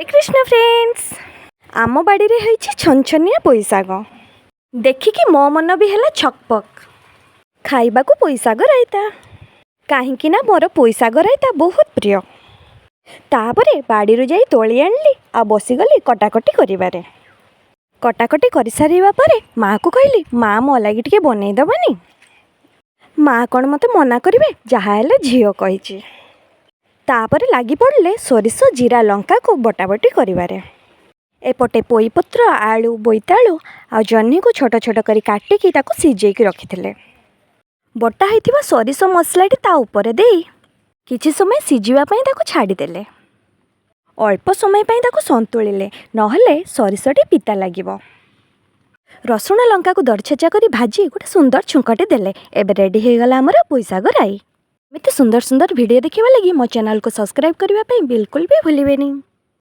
Hare Krishna friends, ଆମ ବାଡ଼ିରେ ହେଇଛି ଛନଛନିଆ ପୋଇଶାଗ। ଦେଖିକି ମୋ ମନ ବି ହେଲା ଛକପକ୍ ଖାଇବାକୁ ପୋଇଶାଗ ରାଇତା, କାହିଁକି ନା ମୋର ପୋଇଶାଗ ରାଇତା ବହୁତ ପ୍ରିୟ। ତାପରେ ବାଡ଼ିରୁ ଯାଇ ତୋଳି ଆଣିଲି ଆଉ ବସିଗଲି କଟାକଟି କରିବାରେ। କଟାକଟି କରିସାରିବା ପରେ ମାଆକୁ କହିଲି, "ମା, ମୋ ଲାଗି ଟିକେ ବନେଇ ଦେବନି?" ମା କ'ଣ ମୋତେ ମନା କରିବେ? ଯାହା ହେଲେ ଝିଅ କହିଛି। ତାପରେ ଲାଗି ପଡ଼ିଲେ ସୋରିଷ, ଜିରା, ଲଙ୍କାକୁ ବଟାବଟି କରିବାରେ। ଏପଟେ ପୋଇପତ୍ର, ଆଳୁ, ବୋଇତାଳୁ ଆଉ ଜହ୍ନିକୁ ଛୋଟ ଛୋଟ କରି କାଟିକି ତାକୁ ସିଝେଇକି ରଖିଥିଲେ। ବଟା ହେଇଥିବା ସୋରିଷ ମସଲାଟି ତା ଉପରେ ଦେଇ କିଛି ସମୟ ସିଝିବା ପାଇଁ ତାକୁ ଛାଡ଼ିଦେଲେ। ଅଳ୍ପ ସମୟ ପାଇଁ ତାକୁ ସନ୍ତୁଳିଲେ, ନହେଲେ ସୋରିଷଟି ପିତା ଲାଗିବ। ରସୁଣ ଲଙ୍କାକୁ ଦରଛେଚା କରି ଭାଜି ଗୋଟେ ସୁନ୍ଦର ଛୁଙ୍କଟେ ଦେଲେ। ଏବେ ରେଡ଼ି ହେଇଗଲା ଆମର ପୋଇଶାଗ ରାଇ। ଏମିତି ସୁନ୍ଦର ସୁନ୍ଦର ଭିଡ଼ିଓ ଦେଖିବା ଲାଗି ମୋ ଚ୍ୟାନେଲକୁ ସବସ୍କ୍ରାଇବ୍ କରିବା ପାଇଁ ବିଲକୁଲ ବି ଭୁଲିବେନି।